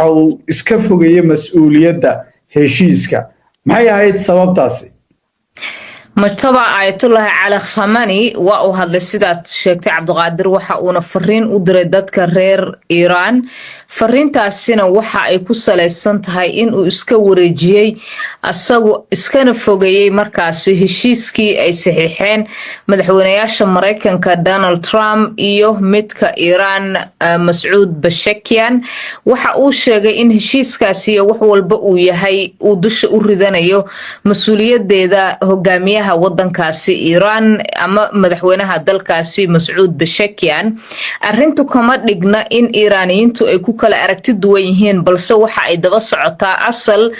Waxa uu iska fogeeyey mas-uuliyadda heshiiska. Maxay ahayd sababtaasi? Mujtaba Ayatullahi Cali Khamani waa uu hadlay, sidaad sheegtay, Cabdiqaadir. Waxa uuna fariin u diray dadka reer Iiraan. Fariintaasina waxa ay ku salaysan tahay in uu iska wareejiyey asagu, iskana fogeeyey markaasi heshiiskii ay saxiixeen madaxweynayaasha Mareykanka Donald Trump iyo midka Iiraan Mascuud Pezeshkian. Waxa uu sheegay in heshiiskaasi iyo wax walba uu yahay uu dusha u ridanayo mas-uuliyadeeda hogaamiyaha wadankaasi Iiraan ama madaxweynaha dalkaasi Mascuud Pezeshkian. Arrintu kama dhigna in Iiraaniyiintu ay ku kala aragti duwan yihiin, balse waxa ay daba socotaa asal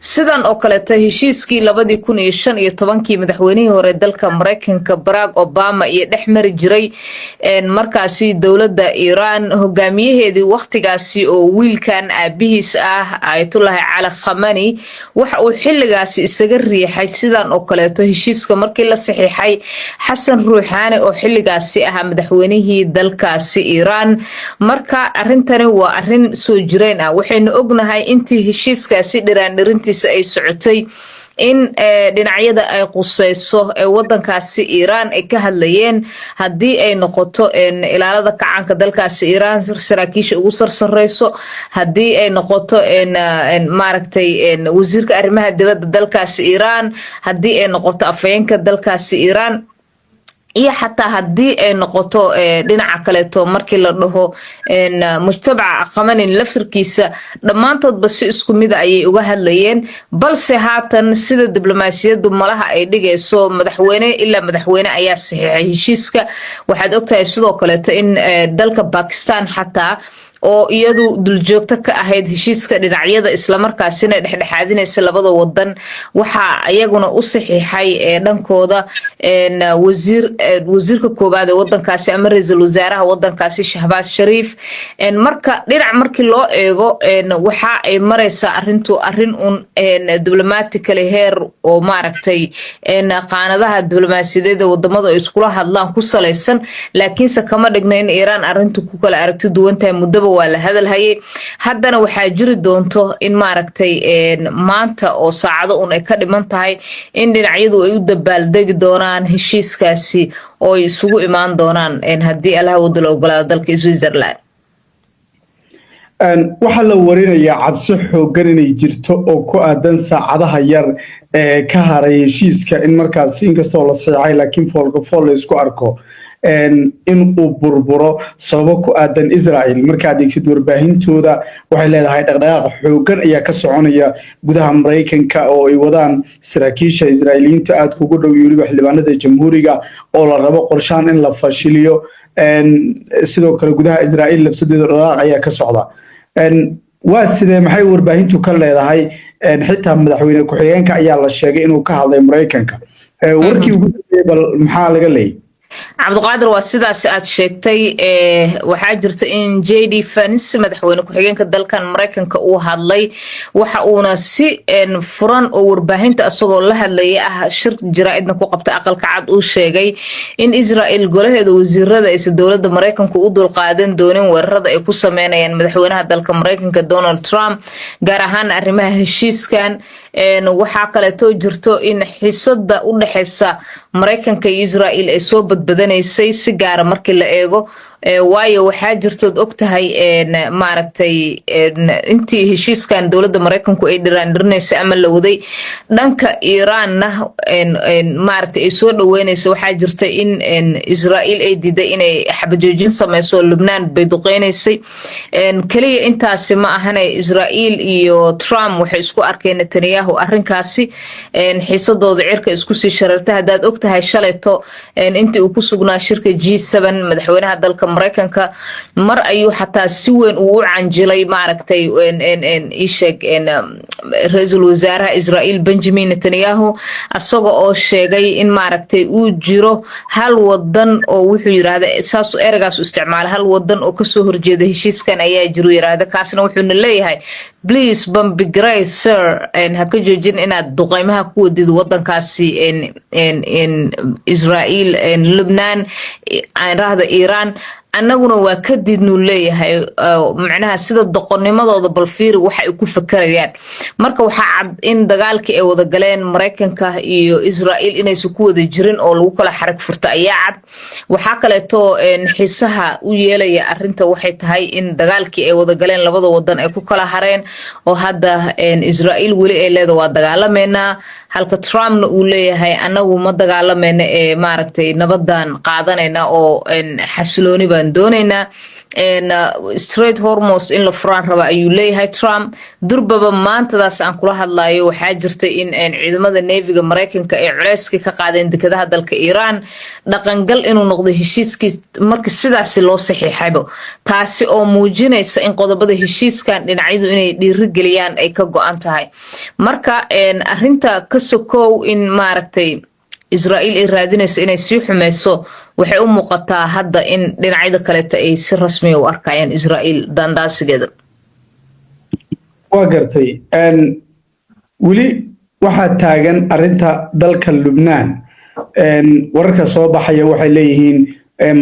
sidan oo kaleeto heshiiskii 2015-kii madaxweynihii hore dalka Mareykanka Barack Obama iyo dhex mari jiray markaasi dowladda Iiraan hogaamiyaheedii wakhtigaasi oo wiilkan aabihiis ah, Ayatullahi Cali Khamani. Waxa uu xilligaasi isaga riixay sidan oo kaleeto heshiiska markii la saxiixay Xasan Ruuxaani oo xilligaasi ahaa madaxweynihii dalkaasi Iiraan. Marka arrintani waa arrin soo jireen ah. Waxaynu ognahay intii heshiiskaasi dhiraandhirintiisa ay socotay in dhinacyada ay quseyso ee wadankaasi Iiraan ay ka hadlayeen, haddii ay noqoto Ilaalada Kacaanka dalkaasi Iiraan saraakiisha ugu sarsareyso, haddii ay noqoto, maaragtay, wasiirka arrimaha dibadda dalkaasi Iiraan, haddii ay noqoto afhayeenka dalkaasi Iiraan, iyo xataa haddii ay noqoto dhinaca kaleeto markii la dhaho Mujtaba Khamenei laftirkiisa, dhammaantoodba si isku mida ayay uga hadlayeen. Balse haatan sida diblomaasiyaddu malaha ay dhigayso, madaxweyne ilaa madaxweyne ayaa saxiixay heshiiska. Waxaad ogtahay sidoo kaleeto in dalka Bakistan xataa, oo iyadu duljoogto ka ahayd heshiiska dhinacyada, islamarkaasina dhexdhexaadinaysa labada wadan, waxaa iyaguna u saxiixay dhankooda wasiirka koowaad ee wadankaasi ama ra-iisul wasaaraha wadankaasi, Shahbaaz Shariif. Marka dhinac markii loo eego, waxa ay maraysaa arintu arin un diblomatically heer oo, maaragtay, qaanadaha diblomaasiyadeed ee wadamada ay iskula hadlaan ku salaysan, laakiinse kama dhigna in Iiraan arintu ku kala aragti duwan tahay. Muddaba waa la hadalhayay. Haddana waxaa jiri doonto in, maaragtay, maanta oo saacado un ay ka dhiman tahay in dhinacyadu ay u dabaaldegi doonaan heshiiskaasi oo ay isugu imaan doonaan, haddii Allaha wada la ogolaado, dalka Switzerland. Waxaa la warinayaa cabsi xooggan inay jirto oo ku aadan saacadaha yar ee ka haray heshiiska in markaas, inkastoo la saxiixay, laakiin foolka fool la isku arko, in uu burburo, sababo ku aadan Israel. Markaad eegtid warbaahintooda, waxay leedahay dhaqdhaqaaq xooggan ayaa ka soconaya gudaha Maraykanka oo ay wadaan saraakiisha Israa'iiliyiinta aadka ugu dhow iyo weliba xildhibaanada Jamhuuriga, oo la rabo qorshaan in la fashiliyo. Sidoo kale gudaha Israa'iil lafsadeeda dhaqdhaqaaq ayaa ka socda. Waa sidee? Maxay warbaahintu ka leedahay? Xitaa madaxweyne ku-xigeenka ayaa la sheegay inuu ka hadlay Maraykanka. Warkii ugu dambeeyey bal maxaa laga leeyay? Cabdiqaadir, waa sidaas aad sheegtay. Waxaa jirta in J D Vance, madaxweyne ku-xigeenka dalkan Maraykanka, uu hadlay. Waxa uuna si furan oo warbaahinta isagoo la hadlaya ah, shir jaraa'idna ku qabta Aqalka Cad, uu sheegay in Israel golaheeda wasiirada aysan dowladda Maraykanku u dulqaadan doonin weerarada ay ku sameynayaan madaxweynaha dalka Maraykanka Donald Trump, gaar ahaan arrimaha heshiiskan. Waxaa kaleeto jirto in xiisada u dhexeysa Maraykanka iyo Israel ay soo badbadanaysay, si gaara markii la eego, waayo waxaa jirtood og tahay, maaragtay, intii heshiiskan dowladda Maraykanku ay dhiraandhirinaysay ama la waday, dhanka Iiraanna, maaragtay, ay soo dhaweynaysa, waxaa jirta in Israa'iil ay diiday inay xabajoojin sameyso. Lubnaan bay duqeynaysay. Keliya intaasi ma ahane, Israa'iil iyo Trump waxay isku arkeen, Netanyahu, arrinkaasi xiisadooda cirka isku sii shareertay. Haddaad og tahay, shalayto intii uu ku sugnaa shirka G7 madaxweynaha dalka Maraykanka, mar ayuu xataa si weyn uu u canjilay, maaragtay, isheeg, ra-iisul wasaaraha Israa'iil Benjamin Netanyahu, isaga oo sheegay in, maaragtay, uu jiro hal wadan oo, wuxuu yiraahda, saas ereygaas u isticmaala, hal wadan oo kasoo horjeeda heshiiskan ayaa jiro, yiraahda. Kaasna wuxuuna leeyahay, "Please bambigrey sir, ha ka joojin inaad duqeymaha ku wadid wadankaasi Israa'iil, Lubnaan, rahda Iiraan." Annaguna waa ka diidnuu leeyahay. Macnaha sida doqonnimadooda balfiiri waxa ay ku fakarayaan. Marka waxaa cad in dagaalkii ay wada galeen Maraykanka iyo Israa'iil inaysan ku wada jirin oo lagu kala xarag furta ayaa cad. Waxaa kaleeto xiisaha u yeelaya arrinta waxay tahay in dagaalkii ay wada galeen labada wadan ay ku kala hareen, oo hadda Israa'iil weli ay leeda waa dagaalameynaa, halka Trumpna uu leeyahay annagu ma dagaalamayna ee maaragtay nabadan qaadanayna oo xasilooni baan doonaynaa. Strait Hormuz in la furaan raba ayuu leeyahay Trump. Durbaba maantadaas aan kula hadlayo waxaa jirta in ciidamada navy-ga Maraykanka ay culeyskii ka qaadeen dekedaha dalka Iiraan, dhaqangal inuu noqdo heshiiskii marka sidaasi loo saxiixaybo, taasi oo muujinaysa in qodobada heshiiskan dhinacyadu inay dhiirigeliyaan ay ka go-an tahay. Marka arrinta ka sokow in maaragtay Israa'iil ay raadinayso inay sii xumeyso, waxay u muuqataa hadda in dhinacyada kaleeta ay si rasmiya u arkayaan Israa'iil daandaasigeeda. Waa gartay. Weli waxaa taagan arrinta dalka Lubnaan. Wararka soo baxaya waxay leeyihiin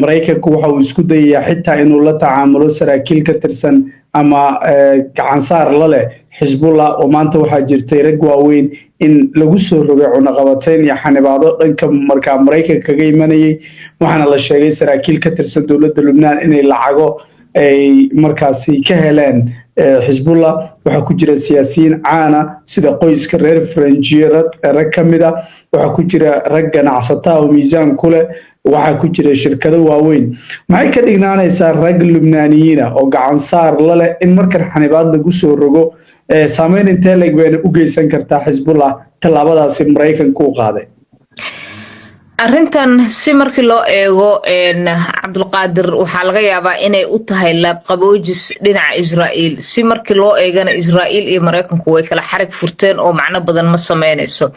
Maraykanku waxa uu isku dayayaa xitaa inuu la tacaamulo saraakiil ka tirsan ama gacansaar la leh Xisbullah, oo maanta waxaa jirtay rag waaweyn in lagu soo rogay cunaqabateyn iyo xanibaado dhanka markaa Maraykanka kaga imanayay. Waxaana la sheegay saraakiil ka tirsan dowladda Lubnaan inay lacago ay markaasi ka heleen Xisbullah. Waxaa ku jira siyaasiyiin caana sida qoyska reer Faranjiye rag ka mida, waxaa ku jira rag ganacsataa oo miisaan ku leh, waxaa ku jira shirkado waaweyn. Maxay ka dhignaanaysaa rag Lubnaaniyiina oo gacansaar la leh in markan xanibaad lagu soo rogo? Saameyn intee leeg bayna u geysan kartaa Xisbullah tallaabadaasi Maraykanku u qaaday? Arrintan si markii loo eego, Cabdulqaadir, waxaa laga yaabaa inay u tahay laabqaboojis dhinaca Israa'iil. Si markii loo eegana Israa'iil iyo Maraykanku way kala xarig furteen oo macno badan ma sameynayso.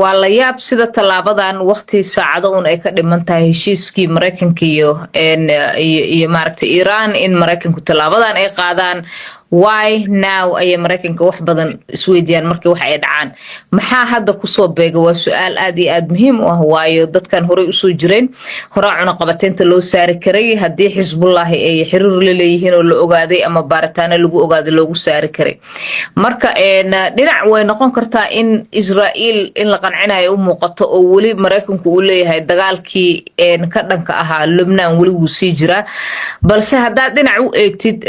Waa la yaab sida tallaabadan waqti saacado un ay ka dhiman tahay heshiiskii Maraykanka iyo maaragtay Iiraan in Maraykanku tallaabadan ay qaadaan. Why now ayay Maraykanka wax badan isweydiiyaan markii wax ay dhacaan. Maxaa hadda kusoo beega? Waa su-aal aad iyo aad muhiim u ah, waayo dadkan horey usoo jireen, horaa cunaqabateynta loo saari karay haddii Xisbullaahi ay xiriir la leeyihiin oo la ogaaday ama baaritaano lagu ogaaday loogu saari karay. Marka dhinac way noqon kartaa in Israa'iil in la qancinayo u muuqato, oo weli Maraykanku uu leeyahay dagaalkii ka dhanka ahaa Lubnaan weli wuu sii jiraa. Balse haddaad dhinac u eegtid,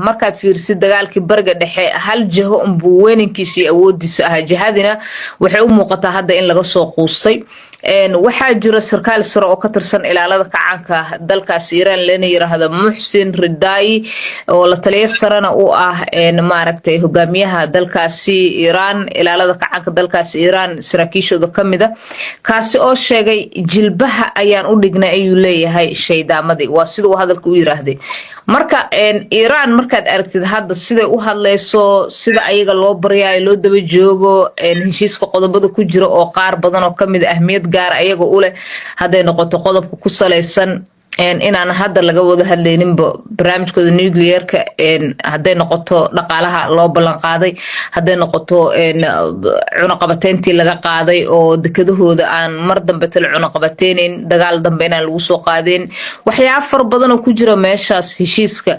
markaad fiirisid dagaalkii Bariga Dhexe, hal jiho unbuu weynankiisa iyo awoodiisa ahaa, jihadina waxay u muuqataa hadda in laga soo quustay. Waxaa jira sarkaal sare oo ka tirsan ilaalada kacaanka dalkaas Iiraan lana yiraahdo Muxsin Ridaayi, oo la taliyo sarena u ah maaragtay hogaamiyaha dalkaasi Iiraan, ilaalada kacaanka dalkaasi Iiraan saraakiishooda ka mida, kaasi oo sheegay jilbaha ayaan u dhignay ayuu leeyahay shaydaamadii. Waa sida uu hadalka u yiraahday. Marka Iiraan markaad aragtid hadda siday u hadlayso, sida ayaga loo baryaayo, loo daba joogo, heshiiska qodobada ku jira oo qaar badan oo kamid ahmiyad gaar ayaga u leh, hadday noqoto qodobka ku salaysan inaan hadda laga wada hadlayninba barnaamijkooda nuclearka, hadday noqoto dhaqaalaha loo ballan qaaday, hadday noqoto cunaqabateyntii laga qaaday oo dekedahooda aan mar dambe tala cunaqabateyneyn, dagaal dambe inaan lagu soo qaadeen, waxyaaba fara badan oo ku jira meeshaas heshiiska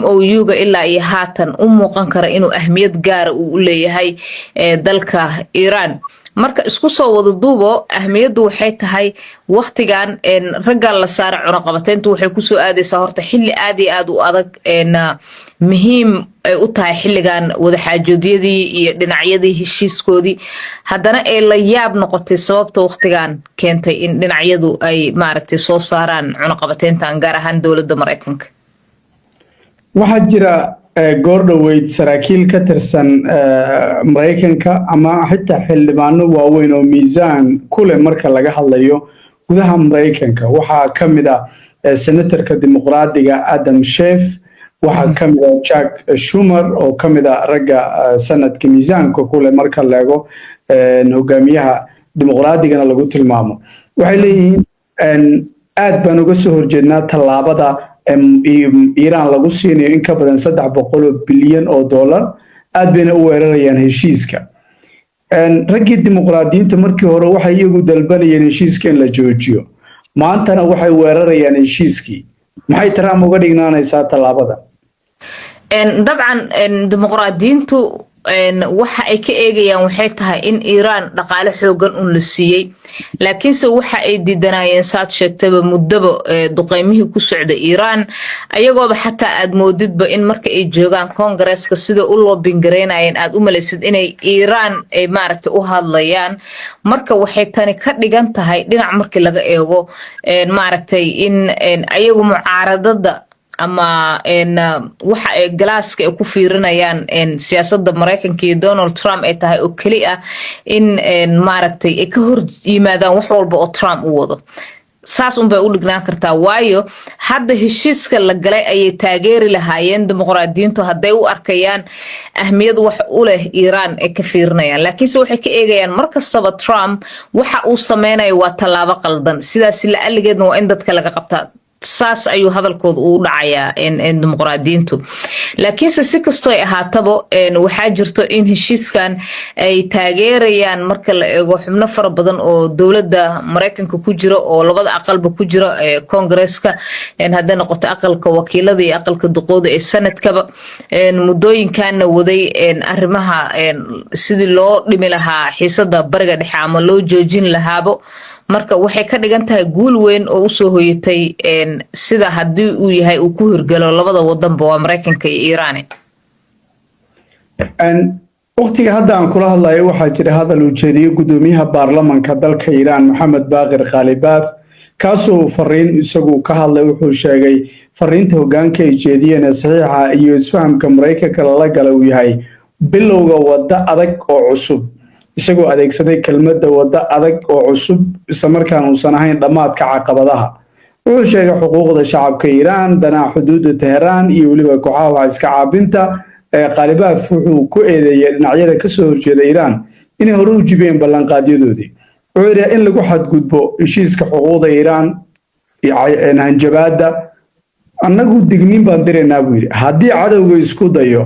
MOU-ga ilaa iyo haatan u muuqan kara inuu ahmiyad gaara uu u leeyahay dalka Iiraan. Marka isku soo wada duubo, ahmiyaddu waxay tahay waqtigan raggan la saaray cunaqabateyntu waxay kusoo aadaysaa horta xilli aad iyo aad u adag, muhiim ay u tahay xilligan wadaxaajoodyadii iyo dhinacyadii heshiiskoodii, haddana ay la yaab noqotay sababta waqtigan keentay in dhinacyadu ay maaragtay soo saaraan cunaqabateyntan, gaar ahaan dowladda Maraykanka. Waxaa jira goor dhoweyd saraakiil ka tirsan Maraykanka ama xitaa xildhibaano waaweyn oo miisaan ku leh marka laga hadlayo gudaha Maraykanka. Waxaa ka mid ah senatorka Dimuqraadiga Adam Schiff, waxaa ka mid ah Chuck Schumer oo ka mid ah ragga sanadka miisaanka ku leh marka la eego hogaamiyaha Dimuqraadigana lagu tilmaamo. Waxay leeyihiin aad baan uga soo horjeednaa tallaabada Iiraan lagu siinayo in ka badan 300 oo bilyan oo dollar, aad bayna u weerarayaan heshiiska. Raggii Dimuqraadiyiinta markii hore waxay iyagu dalbanayeen heshiiska in la joojiyo. Maantana waxay weerarayaan heshiiskii. Maxay Trump uga dhignaanaysaa tallaabada? Dabcan, dimuqraadiyiintu waxa ay ka eegayaan waxay tahay in Iiraan dhaqaale xoogan un la siiyey, laakiinse waxa ay diidanayeen, saad sheegtayba, muddaba duqeymihii ku socda Iiraan, ayagooba xataa aad moodidba in marka ay joogaan Koongareeska sida u lobbying garaynayeen aad u malaysid inay Iiraan ay maaragta u hadlayaan. Marka waxay tani ka dhigan tahay, dhinac markii laga eego, maaragtay, in ayagu mucaaradada ama waxa ay galaaska ay ku fiirinayaan siyaasadda Maraykanka iyo Donald Trump ay tahay oo keli ah in maaragtay ay ka hor yimaadaan wax walba oo Trump u wado. Saas unbay u dhignaan kartaa, waayo hadda heshiiska la galay ayay taageeri lahaayeen dimuqraadiyiintu hadday u arkayaan ahmiyad wax u leh Iiraan ay ka fiirinayaan, laakiinse waxay ka eegayaan markastaba Trump waxa uu sameynayo waa tallaabo qaldan, sidaas la aligeedna waa in dadka laga qabtaa. Saas ayuu hadalkooda uu dhacayaa dimuqraadiyiintu. Laakiinse si kastoo ay ahaataba, waxaa jirto in heshiiskan ay taageerayaan marka la eego xubno fara badan oo dowladda Maraykanka ku jira, oo labada aqalba ku jira Koongareeska, hadday noqoto aqalka wakiilada iyo aqalka duqooda ee sanadkaba. Muddooyinkanna waday arrimaha sidii loo dhimi lahaa xiisada Bariga Dhexe ama loo joojin lahaabo. Marka waxay ka dhigan tahay guul weyn oo usoo hoyatay sida haddii uu yahay uu ku hirgalo labada wadanba, waa Maraykanka iyo Iiraan. Waqtiga hadda aan kula hadlayo waxaa jira hadal uu jeediyey guddoomiyaha baarlamanka dalka Iiraan, Maxamed Baaqir Khaalibaaf, kaasuu fariin isagu ka hadlay. Wuxuu sheegay fariinta hoggaanka ay jeediyeen ee saxiixa iyo isfahamka Maraykanka lala gala uu yahay bilowga waddo adag oo cusub, isagoo adeegsaday kelmadda "waddo adag oo cusub", islamarkaan uusan ahayn dhammaadka caqabadaha. Wuxuu sheegay xuquuqda shacabka Iiraan, danaha xuduudda Teheraan iyo weliba kooxaha wax iska caabinta. Qaalibaaf wuxuu ku eedeeyay dhinacyada kasoo horjeeda Iiraan inay hore u jibiyeen ballanqaadyadoodii. Wuxuu yidhi in lagu xadgudbo heshiiska, xuquuqda Iiraan iyo hanjabaadda, annagu digniin baan diraynaa, buu yidhi. Haddii cadowga isku dayo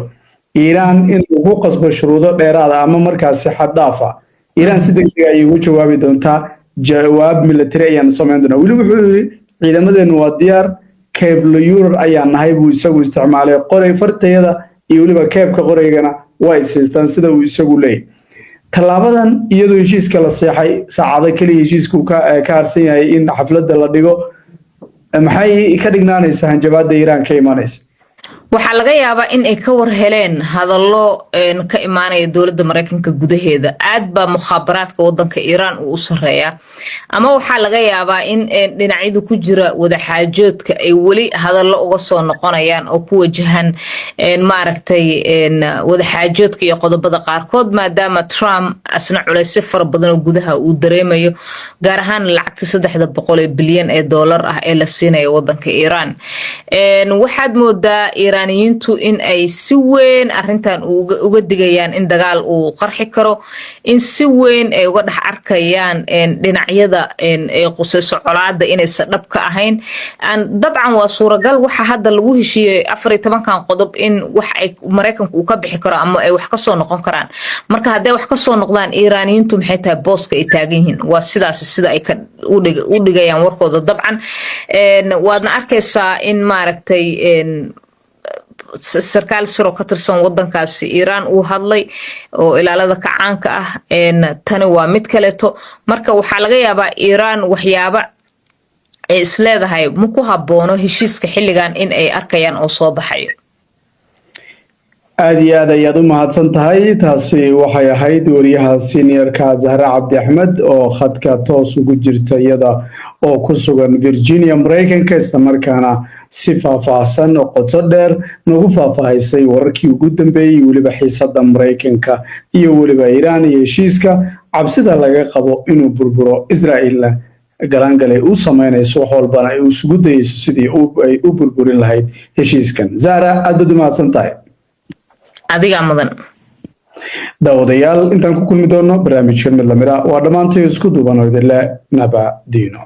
Iiraan in lagu qasbo shuruudo dheeraada ama markaasi xad dhaaf ah, Iiraan si degdeg ayay ugu jawaabi doontaa, jawaab military ayaanu samayn doonaa. Weli wuxuu yidhi ciidamadeennu waa diyaar, keeblo yurar ayaan nahay buu isagu isticmaalay, qoray fartayada iyo weliba keebka qoraygana waa is haystaan, sida uu isagu leeyahy. Tallaabadan, iyadoo heshiiska la seexay, saacado keliya heshiisku ka harsan yahay in xafladda la dhigo, maxay ka dhignaanaysaa hanjabaadda Iiraan ka imanaysa? Waxaa laga yaabaa in ay ka war heleen hadallo ka imaanaya dowladda Maraykanka gudaheeda. Aad baa mukhaabaraadka wadanka Iiraan uu u sareeyaa. Ama waxaa laga yaabaa in dhinacyada ku jira wadaxaajoodka ay weli hadallo uga soo noqonayaan oo ku wajahan maaragtay wadaxaajoodka iyo qodobada qaarkood, maadaama Trump asna culaysyo fara badan oo gudaha uu dareemayo, gaar ahaan lacagta 300 bilyan ee doolar ah ee la siinayo wadanka Iiraan. Waxaad moodaa Iiraaniyiintu in ay si weyn arrintan uga digayaan in dagaal uu qarxi karo, in si weyn ay uga dhex arkayaan dhinacyada ay qusayso colaada inaysan dhab ka ahayn. Dabcan waa suuragal waxa hadda lagu heshiiyey 14-kan qodob in wax ay Maraykanku uu ka bixi karo ama ay wax kasoo noqon karaan. Marka hadday wax kasoo noqdaan, Iiraaniyiintu maxay tahay booska ay taagan yihiin? Waa sidaas sida ay u dhigayaan warkooda. Dabcan waadna arkaysaa in maaragtay sarkaal siro ka tirsan wadankaasi Iiraan uu hadlay oo ilaalada kacaanka ah. Tani waa mid kaleeto. Marka waxaa laga yaabaa Iiraan waxyaaba ay isleedahay ma ku haboono heshiiska xilligan in ay arkayaan oo soo baxayo. Aada iyo aad ayaad u mahadsan tahay. Taasi waxay ahayd wariyaha seniorka Zahra Cabdi Axmed oo khadka toos ugu jirta iyada oo ku sugan Virginia, Maraykanka, islamarkaana si faahfaahsan oo qoto dheer nagu faahfaahisay wararkii ugu dambeeyey, weliba xiisada Maraykanka iyo weliba Iiraan iyo heshiiska cabsida laga qabo inuu burburo, Israa'iilna galaangalay u samaynayso wax walbana ay isugu dayeyso sidii ay u burburin lahayd heshiiskan. Zahra, aad baad u mahadsan tahay. Adigaa mudan. Daawadayaal, intaan ku kulmi doono barnaamijkan mid lamid ah, waa dhammaantay isku duuban oo idinle nabadiino.